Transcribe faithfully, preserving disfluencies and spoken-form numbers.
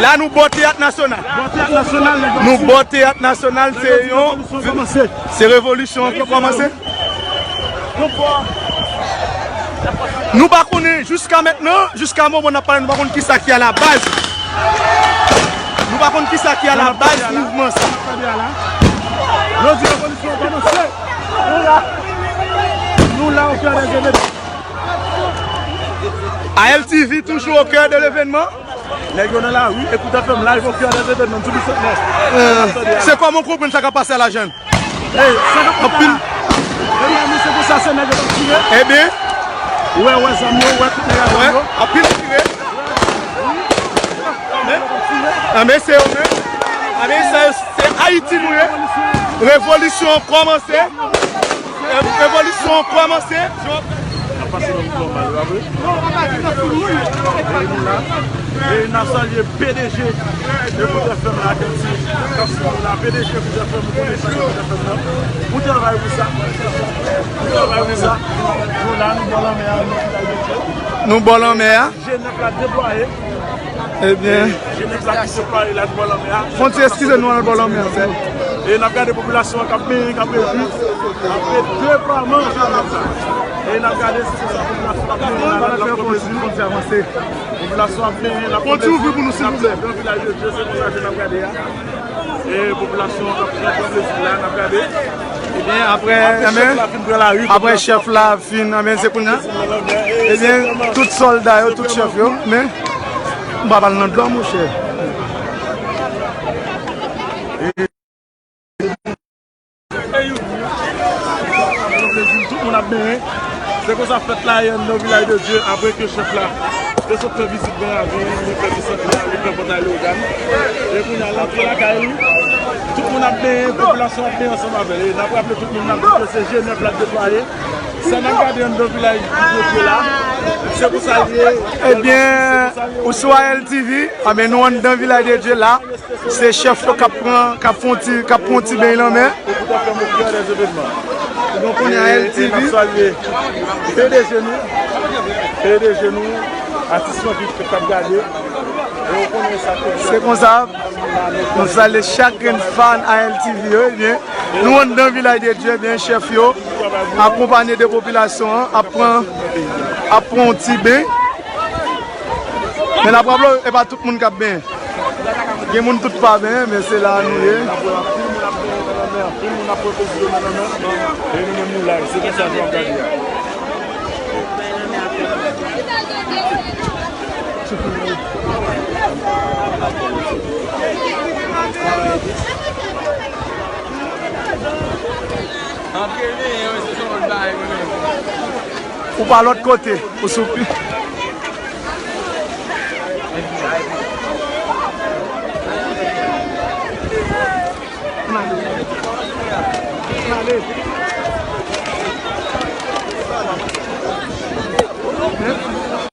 La nou bò Teyat Nasyonal. Bò Teyat Nasyonal, nèg yo. Nou bò Teyat Nasyonal, se yon, se revolisyon an ki kòmanse. Nou pa konnen jiska mentnan, jiska moman n ap pale, nou pa konn kisa ki a la baz. Nou pa konn kisa ki a la baz mouvman sa. Yo di revolisyon an kòmanse. Nou la, nou la, au cœur des événements. A L T V toujours au cœur de l'événement. Nèg yo nan lari, Écoute F M live au cœur des événements, sou Bisantnè. Euh, c'est comment comprendre ça qui a passé à la jeune? Hey, sa k ap fèt la? Ebyen, misye konsa se nèg yo t ap tire. Ebyen. Ou wè, ou wè zam yo, ou wè tout nèg ak zam yo. Anpil tire. Anben, se yo menm. Anben, se, se Ayiti nou ye. Revolisyon an kòmanse. Revolisyon an kòmanse. N ap pase nan mouvman mal yo apre. E nou la. E n ap salye P D G Écoute F M la, Kensi. K ap swiv nou la, P D G Écoute F M, ou konnen sa, Écoute F M nan. Ou travay pou sa. Ou travay pou sa. Nou la, nou bò lanmè a, nou bò lanmè a. G nèf la deplwaye. Ebyen. G nèf la ki deplwaye la bò lanmè a. Fon ti eskize nou, al bò lanmè a, silvouplè. E n ap gade popilasyon an k ap benyen, k ap rejwi. Apre deplwaman G nèf la. E n ap gade si se sa popilasyon ap benyen la, l ap fè konsi, konsi avanse. Popilasyon ap benyen, l ap fè konsi, l ap fè nan vilaj de Dye, se konsa ke n ap gade a. E popilasyon an k ap pran plezi la, n ap gade. Ebyen, apre, apre chèf la fin pran lari, apre chèf la fin, anben, se kounye a. Ebyen, tout sòlda yo, tout chèf yo, men, m pa pral nan dlo, monchè. Tout moun ap benyen. Se konsa fèt la ye anndan Vilaj de Dye, apre ke chèf la te sot fè vizit Gran Ravin, li fè vizit la, li fè Pòtay Leyogàn. E kounye a, l antre lakay li. Tout moun ap benyen, popilasyon ap benyen ansanm avè l. E n ap raple tout moun, n ap di ke se G nèf la k deplwaye. Sa n ap gade anndan Vilaj de Dye la, se konsa l ye. Ebyen, ou sou A L T V, anben, nou anndan Vilaj de Dye la. Se chèf yo k ap pran, k ap fè yon ti, k ap pran yon ti beny lanmè. Écoute F M au cœur des événements. Donk, on est à L T V. E n ap salye P D G nou, P D G nou, atis yo ki, k ap gade. E yo konnen sa ke se konsa, nou salye chak grenn fan A L T V yo, ebyen, nou anndan Vilaj de Dye, ebyen, chèf yo, akonpanye de popilasyon an, ap pran, ap pran yon ti beny. Men n ap raple, e pa tout moun k ap benyen. Gen moun tout pa benyen, men se la nou ye. Ou pa lòt kote, ou sou pi.